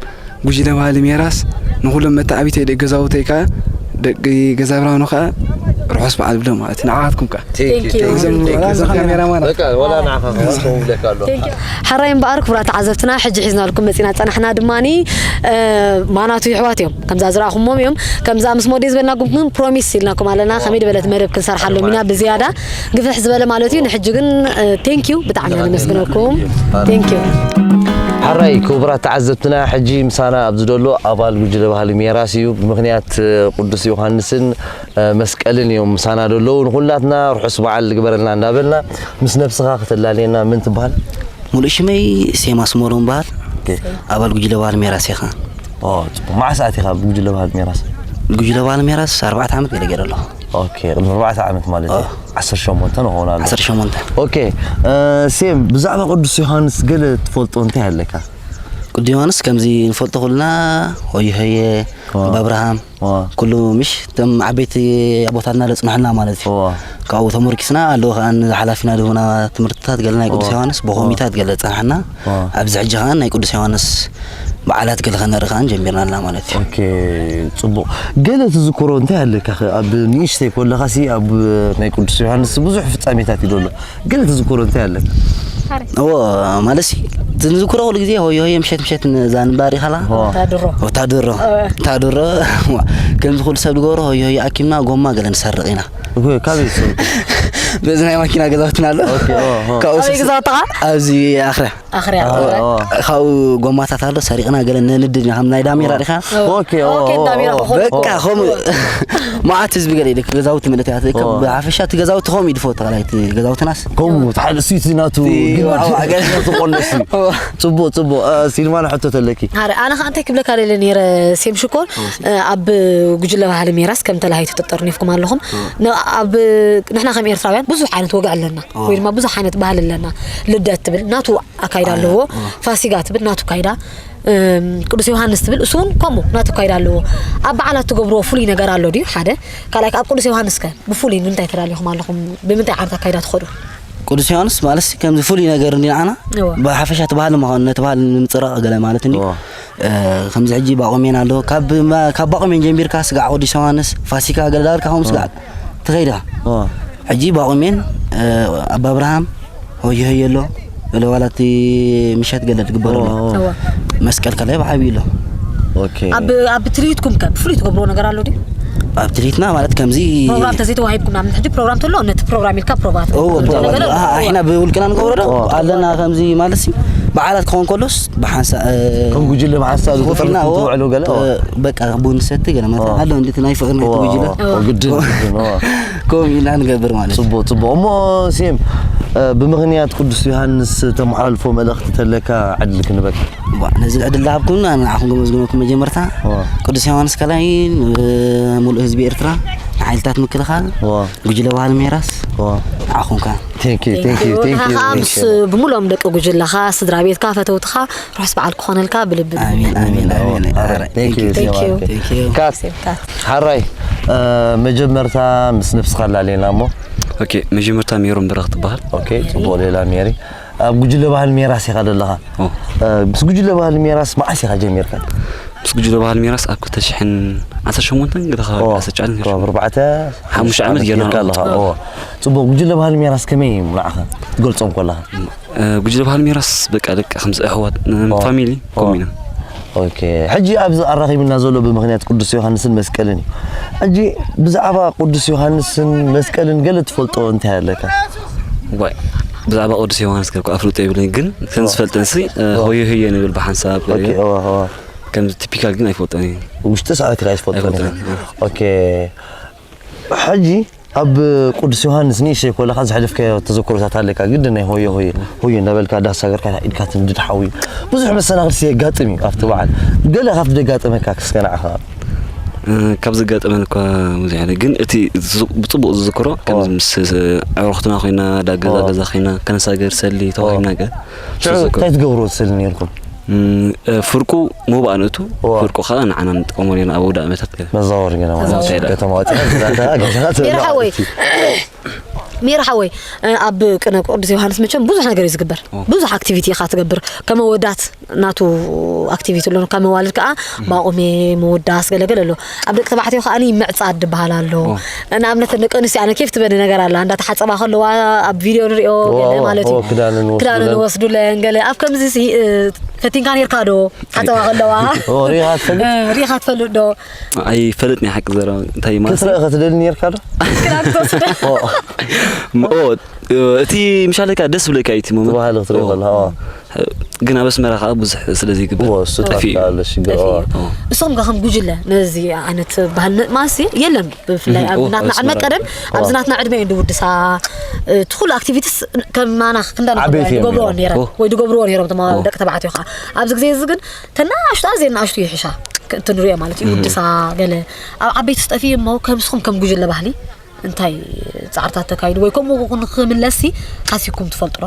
ጉጅለ ባህሊ ሜራስ ንኩሎም መተዓቢተይ ደቂ ገዛውተይ ከኣ ደቂ ገዛ ብርሃኑ ከኣ ርሑስ በዓል ብሎም ማለት እዩ። ንዓኻትኩም ከኣ Thank you, Thank you. thank you, thank you. እዞም ካሜራማን በቃ፣ ወላ ንዓኻ ከማን ከምኡ ብለካ ኣለኹ። Thank you። ሕራይ እምበኣር ክቡራት ተዓዘብትና፣ ሕጂ ሒዝናልኩም መጺና ጸናሕና ድማኒ፣ እ፣ ማናቱ ይሕዋት እዮም። ከምዛ ዝረኣኹሞም እዮም። ከምዛ ምስ ሞዴ ዝበልናኩም ግን ፕሮሚስ ኢልናኩም ኣለና። ከመይ ዝበለት መደብ ክንሰርሓሎም ኢና ብዝያዳ ግፍሕ ዝበለ ማለት እዩ። ንሕጂ ግን፣ እ፣ ቴንክ ዩ፣ ብጣዕሚ ኢና ነመስግነኩም። ቴንክ ዩ። ሓራይ ክቡራት ተዓዘብትና፣ ሕጂ ምሳና ኣብዚ ዘሎ ኣባል ጉጅለ ባህሊ ሜራስ እዩ። ብምኽንያት፣ እ፣ ቅዱስ ዮሃንስን፣ እ፣ መስቀልን እዮም ምሳና ዘለዉ። ንኹላትና ርሑስ በዓል ግበረልና እንዳበልና፣ ምስ ነብስኻ ከተላልየና፣ መን ትበሃል? ሙሉእ ሽመይ ሴማ ስመሮም በሃል። ኦኬ። ኣባል ጉጅለ ባህሊ ሜራስ ኢኻ። ኦ፣ ጽቡቕ። መዓስ ኣቲኻ ኣብ ጉጅለ ባህሊ ሜራስ? ጉጅለ ባህሊ ሜራስ ኣርባዕተ ዓመት ገለ ገይረ ኣለኹ። ኦኬ፣ ቅድሚ ኣርባዕተ ዓመት ማለት እዩ። ኦ። ዓሰርተ ሸሞንተ ንኸውን ኣሎ። ዓሰርተ ሸሞንተ። ኦኬ፣ እ፣ ሴም፣ ብዛዕባ ቅዱስ ዮሃንስ ገለ ትፈልጦ እንታይ ኣለካ? ቅዱስ ዮሃንስ ከምዚ ንፈልጦ ኩልና ሆየ ሆየ፣ ኦ። ኣባ ኣብርሃም፣ ኦ። ኩሉ ምሽ እቶም ዓበይቲ ኣቦታትና ዘጽንሑልና ማለት እዩ። ኦ። ካብኡ ተመርኪስና ኣለዉ ከኣ ሓላፊና ዝህቡና ትምህርትታት ገለ ናይ ቅዱስ ኦ። ዮሃንስ ብኮሚታት ገለ ጸናሕና። ኦ። ኣብዚ ሕጂ ከኣ ናይ ቅዱስ ዮሃንስ በዓላት ገለ ከነርኢ ከኣ ጀሚርና ኣለና ማለት እዩ። ኦኬ፣ ጽቡቕ። ገለ ትዝክሮ እንታይ ኣለካ? ከ ኣብ ንእሽተይ ኮለኻሲ ኣብ ናይ ቅዱስ ዮሃንስ ብዙሕ ፍጻሜታት እዩ ዘሎ። ገለ ትዝክሮ እንታይ ኣለካ? እዎ፣ ማለት ሲ ትዝክሮ ኩሉ ግዜ ሆየ ሆየ ምሸት ምሸት እዛ ንባር ኢኻላ። ኦ። ወታደሮ። ወታደሮ። ወታደሮ። ከምዚ ኩሉ ሰብ ዝገብሮ ሆየ ሆየ ኣኪብና ጎማ ገለ ንሰርቕ ኢና። ኦኬ፣ ካበይ ትሰርቁ? በዚ ናይ ማኪና ገዛውትና ኣሎ። ኦኬ፣ ኦ፣ ኦ። ካብኡ ኣበይ ስስ- ገዛውትኻ? ኣብዚ ኣኽርያ። ኣኽርያ። ኦ፣ ኦ። ካብኡ ጎማታት ኣሎ ሰሪቕና ገለ ነንድድ ኢና፣ ከም ናይ ዳሜራ ዲኻ? ኦኬ፣ ኦ፣ ኦኬ፣ ኦ፣ ዳሜራ ኦ። ብኾነ በቃ ከምኡ መዓት ህዝቢ ገለ ኢለ ገዛውቲ ምእንቲ ኣትእከብ ኦ። ብሓፈሻ እቲ ገዛውቲ ከምኡ እዩ ዝፈቱ ካልኣይ እቲ ገዛውትናስ። ከምኡ፣ እቲ ሓደ እሱ እቲ ናቱ እቲ ግምት፣ ዋው፣ ኣገ- ናቱ ቆለሲ። ጽቡቕ፣ ጽቡቕ። እ፣ ሲልማና ሕቶ ተለኪ። ኣረ፣ ኣነ ኸኣ እንታይ ክብለካ ደለ ነይረ፣ ሴም ሽኮር፣ እ፣ ኣብ ጉጅለ ባህሊ ሜራስ ከም ተላሃይቲ ትጠርኒፍኩም ኣለኹም። ን-፣ ኣብ፣ ንሕና ከም ኤርትራውያን ብዙሕ ዓይነት ወግዒ ኣለና፣ ኦ። ወይ ድማ ብዙሕ ዓይነት ባህሊ ኣለና። ልደት ትብል ናቱ ኣካይዳ ኣለዎ። ፋሲጋ ትብል ናቱ ኣካይዳ፣ እም፣ ቅዱስ ዮሃንስ ትብል እሱ እውን ከምኡ ናቱ ኣካይዳ ኣለዎ። ኣብ በዓላት ትገብርዎ ፍሉይ ነገር ኣሎ ድዩ? ሓደ። ካልኣይ፣ ኣብ ቅዱስ ዮሃንስ ከ ብፍሉይ ንምንታይ ተዳሊኹም ኣለኹም? ብምንታይ ዓይነት ኣካይዳ ትኸዱ? ቅዱስ ዮሃንስ ማለት ከምዚ ፍሉይ ነገር እንዲ ንዓና እወ። ብሓፈሻ እቲ ባህሊ ምዃኑ፣ ነቲ ባህሊ ንምፅራቕ ገለ ማለት እንዲ። እወ። እ፣ ከምዚ ሕጂ ባቆሜን ኣሎ። ካብ ማ-፣ ካብ ባቆሜን ጀሚርካ ስጋዕ ቅዱስ ዮሃንስ፣ ፋሲካ ገለ ዳበልካ ከምኡ ስጋዕ ትኸይድ ኢኻ። እወ። ሕጂ ባቆሜን፣ እ፣ ኣባ ኣብርሃም፣ ሆየ ሆየ ኣሎ፣ ገለ ዋላ እቲ ምሸት ገለ ትግበር ኣሎ። እወ፣ እወ። እወ። መስቀል ከላይ ብዓብዩ ኣሎ። ኦኬ። ኣብ፣ ኣብ ትርኢትኩም ከ ብፍሉይ ትገብርዎ ነገር ኣሎ ድዩ? ኣብ ትርኢትና ማለት ከምዚ ፕሮግራም ተዘይተዋሂብኩም ንኣብነት ሕጂ ፕሮግራም ተሎ ነቲ ፕሮግራም ኢልካ ፕሮግራም እወ፣ ትገብሩ ፕሮግራም ነገር ኣሎ? ኣሎ። ኣሓ፣ ኣሕና ብውልቅና ንገብሮ ዶ? እወ። ኣለና ከምዚ ማለት ሲ በዓላት ክኸውን ከሎስ ብሓንሳ-፣ እ፣ ከም ጉጅለ ብሓንሳብ ኮፍ ኢልና፣ ዝፈጥርኩም እወ፣ ትውዕሉ ገለ? እወ። እ፣ በቃ ቡን ሰቲ ገለ ማለት እወ። ኣሎ፣ እንዴት ናይ ፍቕሪ ናይ እወ፣ ጉጅለ? እወ፣ እወ፣ ግድን፣ ግድን፣ እወ። ከምኡ ኢና ንገብር ማለት እዩ። ጽቡቕ፣ ጽቡቕ። እሞ ሴም፣ እ፣ ብምኽንያት ቅዱስ ዮሃንስ ተመሓላልፎ መልእኽቲ ተለካ ዕድል ክንበካ። ዋ፣ ነዚ ዕድል ዝሃብኩምና ንዓኹም ከመስግነኩም መጀመርታ። ዋ። ቅዱስ ዮሃንስ ካልኣይ፣ እ፣ ሙሉእ ህዝቢ ኤርትራ፣ ንሓይልታት ምክልኻል፣ ዋ። ጉጅለ ባህሊ ሜራስ፣ ዋ። ንዓኹም ከኣ። Thank you, thank you, thank you, ንዓኻ thank ምስ you. ብሙሉኦም ደቂ ጉጅለኻ፣ ስድራ ቤትካ፣ ፈተውትኻ፣ ርሑስ በዓል ክኾነልካ ብልቢ ኣሜን፣ ኣሜን፣ ኣሜን። ኣረ፣ thank you, Thank you. Thank you. ካት፣ ካት። ሓራይ፣ እ፣ መጀመርታ ምስ ነብስኻ ኣላልየና እሞ። ኦኬ፣ መጀመርታ ሜሮን በረኽ ትበሃል። ኦኬ፣ ጽቡቕ ሌላ ሜሪ። ኣብ ጉጅለ ባህሊ ሜራስ ኢኻ ዘለኻ። ኦ። እ፣ ምስ ጉጅለ ባህሊ ሜራስ መዓስ ኢኻ ጀሚርካ? ምስ ጉጅለ ባህሊ ሜራስ ኣብ ክልተ ሽሕን ዓሰርተ ሸሞንተን ገለ ከባቢ ኦ፣ ዓሰርተ ትሽዓን ዓሰርተ ሸሞንተን። ኣርባዕተ፣ ሓሙሽተ ዓመት ጌርና ጌርካ ኣለኻ። ኦ። ጽቡቕ፣ ጉጅለ ባህሊ ሜራስ ከመይ እዩ ንዓኻ ክትገልጾም ከለኻ? እ፣ ጉጅለ ባህሊ ሜራስ በቃ ደቂ ከምዚ ኣሕዋት፣ ን-፣ ኦ። ፋሚሊ ኦ። ከምኡ ኢና። ኦኬ። ሕጂ ኣብዚ ኣራኺብና ዘሎ ብምኽንያት ቅዱስ ዮሃንስን መስቀልን እዩ። ሕጂ ብዛዕባ ቅዱስ ዮሃንስን መስቀልን ገለ ትፈልጦ እንታይ ኣለካ? ዋይ። ብዛዕባ ቅዱስ ዮሃንስ ከ ኣፍልጦ የብለይ፣ ግን ከም ዝፈልጠንሲ፣ እ፣ ሆየ ሆየ ንብል ብሓንሳብ። ኦኬ፣ እዋ፣ እዋ። ከም ቲፒካል ግን ኣይፈልጦን እየ። ውሽጢ ሰዓት ከ ኣይትፈልጦን እየ። ኣይፈልጦን፣ እ። ኦኬ። ሕጂ ኣብ ቅዱስ ዮሃንስ ንእሽተይ ከለኻ ዘሕለፍካዮ ተዘክሮታት ኣለካ፣ ግዲ ናይ ሆየ ሆየ፣ ሆየ እናበልካ ዳስ ሃገርካ ኢድካ ትንድድ ሓዊ። ብዙሕ መሰናኽልሲ የጋጥም እዩ ኣብቲ በዓል። ገለ ካብቲ ዘጋጠመካ እስከ ንዓኻ። እ፣ ካብ ዘጋጠመኒ እኳ ብዙሕ የለ፣ ግን እቲ ዝ-፣ ብጽቡቕ ዝዝክሮ፣ ከምዚ ኦ። ምስ፣ ስ-፣ ኣዕሩኽትና ኮይና፣ ዳ ገዛ ኦ። ገዛ ኮይና፣ ከነሳገር ሰሊ ኦ። ተዋሂብና ገ-፣ ሽዑ ዝዝክሮ። እንታይ ትገብርዎ ትሰሊ ነይርኩም? እም፣ እ፣ ፍርቁ መውባእ ንእቱ፣ ኦ። ፍርቁ ኸኣ ንዓና ንጥቀሞ ነርና ኣብ ኣውደ ኣመታት ገ-፣ መዛወሪ ገና ማለት መዛወሪ። ከተማ ወፂና ዝዛተ ገዛ ሜራ ሓወይ፣ ማለት እዩ። ሜራ ሓወይ፣ እ፣ ኣብ ቅነ ቅዱስ ዮሃንስ መቸም ብዙሕ ነገር እዩ ዝግበር። ኦ። ብዙሕ ኣክቲቪቲ ኢኻ ትገብር። ከም ኣወዳት ናቱ ኣክቲቪቲ ኣሎ፣ ካብ መዋልድ ከኣ ባቑሜ፣ ምውዳስ፣ ገለገለ ኣሎ። ኣብ ደቂ ተባዕትዮ ከኣ ምዕጻድ ዝበሃል ኣሎ። ኦ። ንኣብነት ደቂ ኣንስትዮ ኣነ ኬፍ ትበኒ ነገር ኣላ፣ እንዳተሓጸባ ከለዋ ኣብ ቪድዮ ንሪኦ ኦ፣ ገለ ኦ፣ ማለት እዩ። ኦ፣ ክዳንን ክዳንን ወስዱለን። ወስዱለን ገለ። ኣብ ከምዚ ሲ-፣ እ፣ ፈቲንካ ኔርካ ዶ? ሓጸባ ከለዋ? ኦ፣ ሪኢኻ ትፈልጥ? እ፣ ሪኢኻ ትፈልጥ ዶ? ኣይፈልጥን እየ ሓቂ ዘረባ። እንታይ ማለት? ክትርኢ ከ ትደሊ ኔርካ ዶ? ክዳን ክትወስድ? ኦ። ም-፣ ኦ፣ እቲ ምሻለካ ደስ ዝብለካ እዩ እቲ ሞመንት። ተባህለ ክትሪኦ ኦ። ከለኻ፣ ኦ። ግን ኣብ ኣስመራ ከዓ ብዙሕ ስለ ዘይግበር ኦ፣ እሱ ጠፊኡ እዩ። ጠፍኣ ኣሎ ሽግር፣ ኦ። ጠፍኡ እዩ። ኦ። እሶም ከ ከም ጉጅለ ነዚ ዓይነት ባህል ምእማስ የለን። ብፍላይ እህ፣ ኣብ ኦ፣ ናትና ዕድመ ኣስመራ። ቀደም፣ ኣብዚ ኦ። ናትና ዕድመ እዩ ዝውድሳ። እቲ ኩሉ ኣክቲቪቲስ ከም ማና ክንዳ ዓበይቲ እዮም ዝገብርዎ ነይሮም። ነይረን ኦ። ወይ ዝገብርዎ ነይሮም፣ እቶም ኦ። ደቂ ተባዕትዮ ከዓ። ኣብዚ ግዜ እዚ ግን ተናኣሽቱ፣ ኣዝየን ናኣሽቱ ይሕሻ። ክ-፣ እቲ ንሪኦ ማለት እዩ፣ እህ። ውድሳ ገለ። ኣብ ዓበይቲ ጠፊኡ እሞ ከም ንስኹም ከም ጉጅለ ባህሊ እንታይ ጻዕርታት ተካይዱ ወይ ከምኡ ንኽምለስሲ ሓሲብኩም ትፈልጡ ዶ?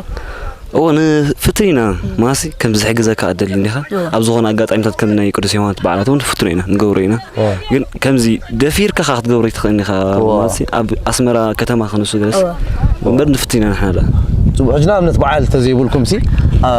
እዎ፣ ንፍትን ኢና። ማሲ ከም ዝሕግዘካ እደሊ እንዲኻ። እዎ። ኣብ ዝኾነ ኣጋጣሚታት ከም ናይ ቅዱስ ዮሃንስ በዓላት እውን ንፍትኖ ኢና፣ ንገብሮ ኢና። እዎ። ግን ከምዚ ደፊርካ ኸኣ ክትገብሮ ኣይትኽእልን ኢኻ። እዎ። ማሲ ኣብ ኣስመራ ከተማ ክንሱ ገለስ እዎ። እምበር ንፍትን ኢና ንሕና ደኣ። ጽቡቕ። ሕጂ ንኣብነት በዓል ተዘይብልኩምሲ፣ ኣ፣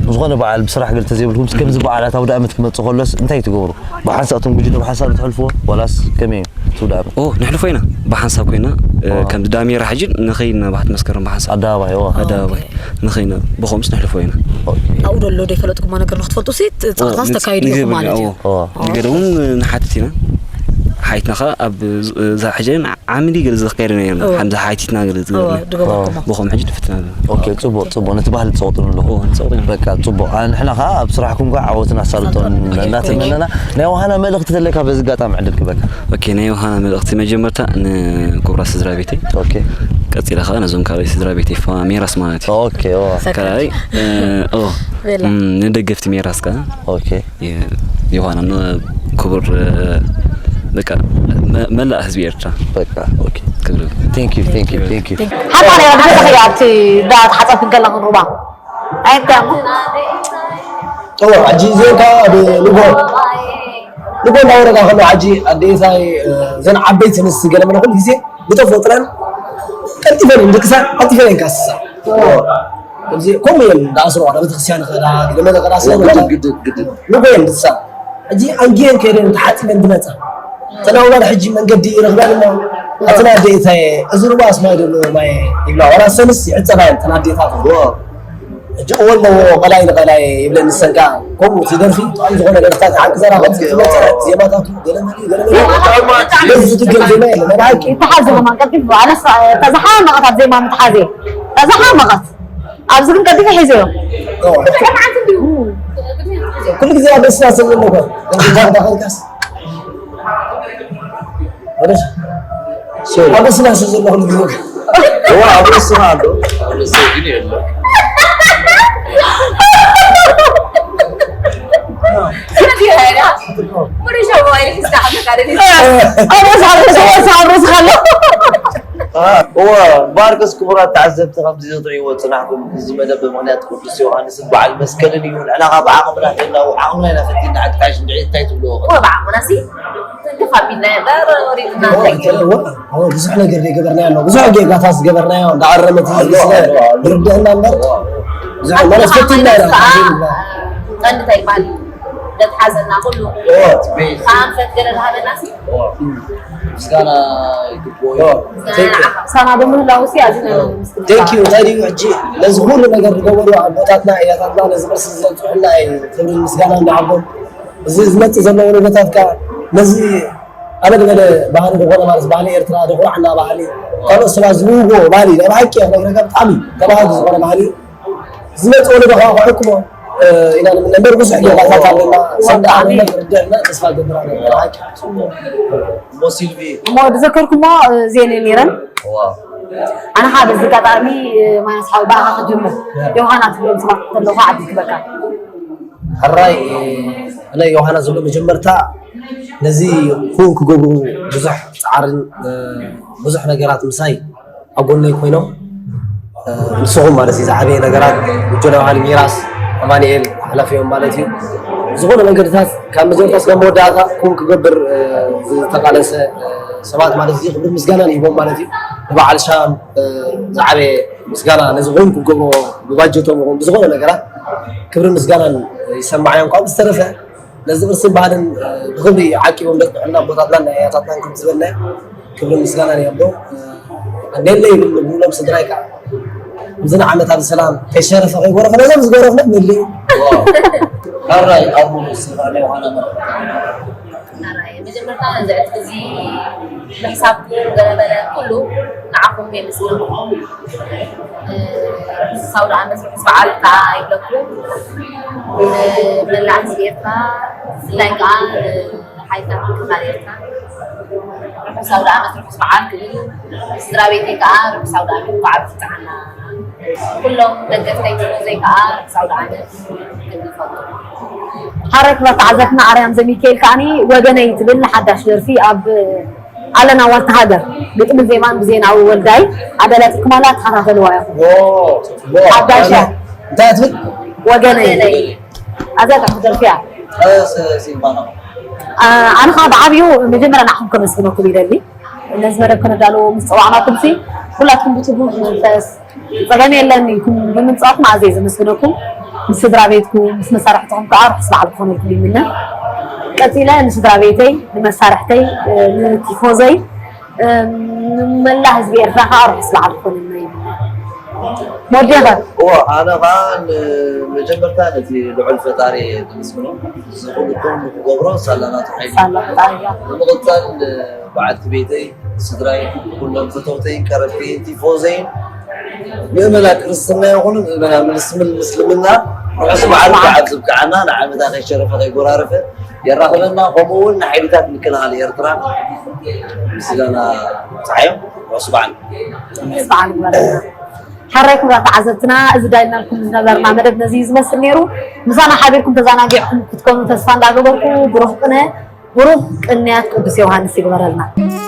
ዝኾነ በዓል ብስራሕ ገለ ተዘይብልኩምሲ፣ ከምዚ በዓላት ኣውደ ኣመት ክመጽእ ከሎስ እንታይ ትገብሩ? ብሓንሳእ እቶም ጉጅለ ብሓንሳእ ዶ ተሕልፍዎ? ዋላስ ከመይ እዩ? እቲ ኣውደ ኣመት? ኦ፣ ነሕልፎ ኢና። ብሓንሳብ ኮይና፣ እ፣ ኦ። ከም ዳሜራ ሕጂ ንኸይድ ኢና ባሕቲ መስከረም ብሓንሳብ። ኣደባባይ፣ ኦ። ኣደባባይ። ኦኬ። ንኸይድ ኢና። ብኸምስ ነሕልፎ ኢና። ኦኬ። ኣብኡ ደሎ ዘይፈለጥኩሞ ነገር ንክትፈልጡ ሲ፣ ት-፣ ኦ፣ ጻዕርታት ንጽ-፣ ተካይዱ ኢኹም ንገብር ማለት ኢና፣ እዩ። ኦ። ኦ። ንገለ እውን ንሓትት ኢና። ሓይትና ኸኣ ኣብ ዝ-፣ እዛ ሕጂ ዓምዲ ገለ ዘካየደ ነይርና። ኦ። ሓምዚ ሓቲትና ገለ ኦ፣ ዝገበርና። ድገበርኩሞ። ብኸም ሕጂ ንፍትና ኣለና። ኦኬ፣ ጽቡቕ፣ ጽቡቕ። ነቲ ባህሊ ትጸቕጡሉ ኣለኹም። ኦ፣ ንጸቕጡ ኢና። በቃ፣ ጽቡቕ። ኣ፣ ንሕና ኸኣ ኣብ ስራሕኩም ከኣ ዓወትን ኣሳልጦን ኣሳልጦን። ኦኬ፣ እናተመነና፣ ኦኬ። ናይ ዮሃና መልእኽቲ ተለካ በዚ ኣጋጣሚ ዕድል ክበካ። ኦኬ፣ ናይ ዮሃና መልእኽቲ መጀመርታ ንክቡራት ስድራ ቤተይ። ኦኬ። ቀጺለ ኸኣ ነዞም ካልኦት ስድራ ቤተይ ፋ-፣ ሜራስ ማለት እዩ። ኦኬ፣ ኦ። ሰከት። ካልኣይ፣ እ፣ ኦ፣ ቤላ። እም፣ ንደገፍቲ ሜራስ ከኣ። ኦኬ። የ-፣ ዮሃና ን-፣ ክቡር፣ እ፣ በቃ፣ መ-፣ መላእ ህዝቢ ኤርትራ። በቃ፣ ኦኬ። ክብሪ። Thank you, thank you, thank you። ሓታ ናይ ወዲ ተኽያ ኣብቲ እንዳ ተሓጸብክ ከለኹ ሩባ። ኣይብዳሞ። እወ፣ ሕጂ እዚኦም ከኣ ኣብ ንጎ፣ ንጎ እናወረዳ ከሎ ሕጂ ኣዴታይ፣ እ፣ እዘን ዓበይቲ ኣንስቲ ገለ መለ ኩሉ ግዜ ብተፈጥረን ቀልጢፈን እየን ድቅሳ፣ ቀልጢፈን እየን ከስሳ። እወ። ከምዚ ከምኡ እየን ዝኣስርዋ፣ ናብ ቤተክርስትያን ይኸዳ፣ ገለ መለ ይኸዳ፣ እወ፣ ስለዝኾነ ግድን፣ ግድን፣ ግድን። ንጎ እየን ድቅሳ። ሕጂ ኣንጊየን ከይደን ተሓጺበን ዝመጻ። እተን ኣውላድ ሕጂ መንገዲ ይረኽበን እሞ፣ ኣተን ኣዴታየ፣ እዚ ሩባ ኣስማይ ደሎ ማየ ይብላ። ዋላ ሰንስ ይዕጸባ እየን እተን ኣዴታት። እወ። ሕጂ እወ ኣለዎ፣ ቀላይ ንቀላይ ይብለን ንሰን ከኣ። ከምኡ እቲ ደርፊ ብጣዕሚ ዝኾነ ደርፍታት ሓቂ ዘራኽብ ዝመጸ ዜማታቱ ገለ መለ ገለ መለ። በዚ ዝድገም ዜማ የለን፣ ናይ ብሓቂ። ይተሓዝ ከማን ቀልጢፉ። ኣነስ እታ ዝሓመቐት ኣብ ዜማ ምትሓዝ እየ። እታ ዝሓመቐት። ኣብዚ ግን ቀልጢፈ ሒዘዮ። ኩሉ ግዜ ኣብ ደስታ ስለ ዘለኹ። ዳኸልካስ? ወደስ? ሶሪ። ኣብ ደስታ ስለ ዘለኹ ኩሉ ግዜ። እዋ፣ ኣብ ደስታ ኣሎ። ኣብ ደስታ ግን የለን። ስለዚህ ሄዳ ወደ ሸዋይ ሂስካ ዓመት አይደል? እዋ፣ ማርከስ ክቡራት ተዓዘብቲ ከምዚ ዝትርእይዎ ጽናሕኩም እዚ መደብ ብምኽንያት ቅዱስ ዮሃንስን በዓል መስቀልን እዩ። ንሕና ኸኣ ብዓቕምና ጌርና ዓቕምና ኢና ፈቲንና። ሓቂ እንታይ ትብልዎ? እወ፣ ብዓቕምና ሲ ትንክፍ ኣቢልና እምበር ወሪድና እንታይ ገይሩ? እወ፣ እወ፣ ብዙሕ ነገር ዘይገበርናዮ ኣሎ። ብዙሕ ጌጋታት ዝገበርናዮ እንዳኣረመት ህዝቢ ስለ ዝርድአና እምበር ብዙሕ ማለት ፈቲንና ኢና። ቀንዲ እንታይ ይበሃል? ደትሓዘና ኩሉ እወ፣ ቤት። ኣንፈት ገለ ዝሃበና ሲ ምስጋና ይግብኦ እዩ። ሳና ብምህላው ሲ ኣዚና ነመስግን። Thank you። እንታይ ድዩ ሕጂ ነዚ ኩሉ ነገር ዝገበሩ ኣቦታትና፣ ኣያታትና ነዚ ቅርሲ ዘብፅሑልና እዩ ክብርን ምስጋናን ንዓቦም። እዚ ዝመፅእ ዘሎ ወለዶታት ከዓ ነዚ ኣነ ዝበለ ባህሊ ዝኾነ ማለት ባህሊ ኤርትራ፣ ዘኹርዓና ባህሊ፣ ካልኦት ሰባት ዝብልዎ ባህሊ ናይ ብሓቂ ክነግረካ ብጣዕሚ ተባሃጊ ዝኾነ ባህሊ እዩ። ዝመጽእ ወለዶ ከዓ ክሕክሞ ኢና ንምነ እምበር ብዙሕ ጌጋታት ኣለና። ሰብ ደኣ ክርድአና ተስፋ ገብር ኣለና። ናይ ብሓቂ። እሞ ዝዘከርኩሞ ዜን ነይረን። ኣነ ከዓ በዚ ኣጋጣሚ ማይናስ ሓዊ ብኣኻ ክጅምር ዮሃና ትብሎም ሰባት ዘለኹ ዓዲ ትበካ። ሕራይ፣ ኣነ ዮሃና ዝብሎ መጀመርታ ነዚ ክውን ክገብሩ ብዙሕ ፃዕርን ብዙሕ ነገራት ምሳይ ኣብ ጎነይ ኮይኖም፣ ንስኹም ማለት እዩ ዝዓበየ ነገራት፣ ጉጀለ ባህሊ ሚራስ ኣማኒኤል ሓላፊኦም ማለት እዩ። ዝኾነ መንገድታት ካብ መጀመርታ እስካብ መወዳእታ ክውን ክገብር ዝተቃለሰ ሰባት ማለት እዚ ክብሪ ምስጋና ንሂቦም ማለት እዩ። ንበዓል ሻም ዝዓበየ ምስጋና ነዚ ክውን ክገብሮ ብባጀቶም ይኹን ብዝኾነ ነገራት ክብሪ ምስጋናን ይሰማዓዮም። ካብ ዝተረፈ ነዚ ቅርስን ባህልን ብክብሪ ዓቂቦም ደቅዕና ኣቦታትናን ኣያታትናን ከም ዝበልና ክብሪ ምስጋናን እዮም። ኣንዴለ ይብል ንብሎም ስድራይ ከዓ ከምዚ ንዓመት ኣብ ሰላም ከይሸረፈ ከይጎረፈ ነዞም ዝጎረፍና ንልዩ። ካራይ ኣብ ሙሉ ስፋነ ዮሃና መረ መጀመርታ ነዚ ዕድል እዚ ምሕሳብኩም ገለበለ ኩሉ ንዓኹም የመስግነኩም። ርሑስ ኣውደ ዓመት ርሑስ በዓል ከዓ ይብለኩም። መላእ ህዝቢ ኤርትራ ብፍላይ ከዓ ሓይልታት ምክልኻል ኤርትራ ርሑስ ኣውደ ዓመት ርሑስ በዓል ክብል፣ ስድራ ቤተይ ከዓ ርሑስ ኣውደ ዓመት በዓል ፍትሓና ኩሎም ደገፍተይ ትምህርተይ ከዓ ርሑስ ኣውደ ዓመት ክብል ይፈቱ። ሓረክ በቃ ዓዘትና ኣርያም ዘሚካኤል ከዓኒ ወገነይ ትብል ሓዳሽ ደርፊ ኣብ ኣለና ዋልታ ሃገር ግጥምን ዜማን ብዜናዊ ወልዳይ ኣዳላትኩማላ ተኸታተልዋ ኢኹም። ሓዳሽ እያ። እንታይ ትብል? ወገነይ ኣዝያ ጥዕምቲ ደርፊ እያ። ኣነ ከዓ ብዓብዩ መጀመርያ ንዓኹም ከመስግነኩም ይደሊ። ነዚ መደብ ከነዳልዎ ምስ ፀዋዕናኩም ሲ ኩላትኩም ብትጉህ መንፈስ ፀገም የለን ኢልኩም ብምምፃእኩም ኣዝየ ዘመስግነኩም። ምስ ስድራ ቤትኩም ምስ መሳርሕትኹም ከዓ ርሑስ በዓል ክኾነልኩም ይምነ። ቀፂለ ንስድራ ቤተይ ንመሳርሕተይ ንቲፎዘይ ንመላእ ህዝቢ ኤርትራ ከዓ ርሑስ በዓል ክኾነልና ይምነ። ሞዴኸ እዎ ኣነ ከዓ መጀመርታ ነቲ ልዑል ፈጣሪ ነመስግኖ። እዚ ኩሉ እቶም ንክገብሮ ሳላ ናቱ ሓይሊ ሳላ ፈጣሪ እያ። ብምቕፃል በዓልቲ ቤተይ ስድራይ ኩሎም ፈተውተይ ቀረብተይን ቲፎዘይን ምእመና ክርስትና ይኹኑ ምእመና ምስልምና ርሑስ በዓል በዓል ዝብቅዓና ንዓመታ ከይሸረፈ ከይጎራረፈ የራኽበና። ከምኡ እውን ንሓይልታት ምክልኻል ኤርትራ ምስጋና ብፅሓዮም ርሑስ በዓል። ርሑስ በዓል ይግበረልና። ሓራይ ክቡራት ተዓዘብትና እዚ ዳይልናልኩም ዝነበርና መደብ ነዚ እዩ ዝመስል ነይሩ። ምሳና ሓቢርኩም ተዘናጊዕኩም ክትኮኑ ተስፋ እንዳገበርኩ ብሩኽ ቅነ ብሩኽ ቅንያት ቅዱስ ዮሃንስ ይግበረልና።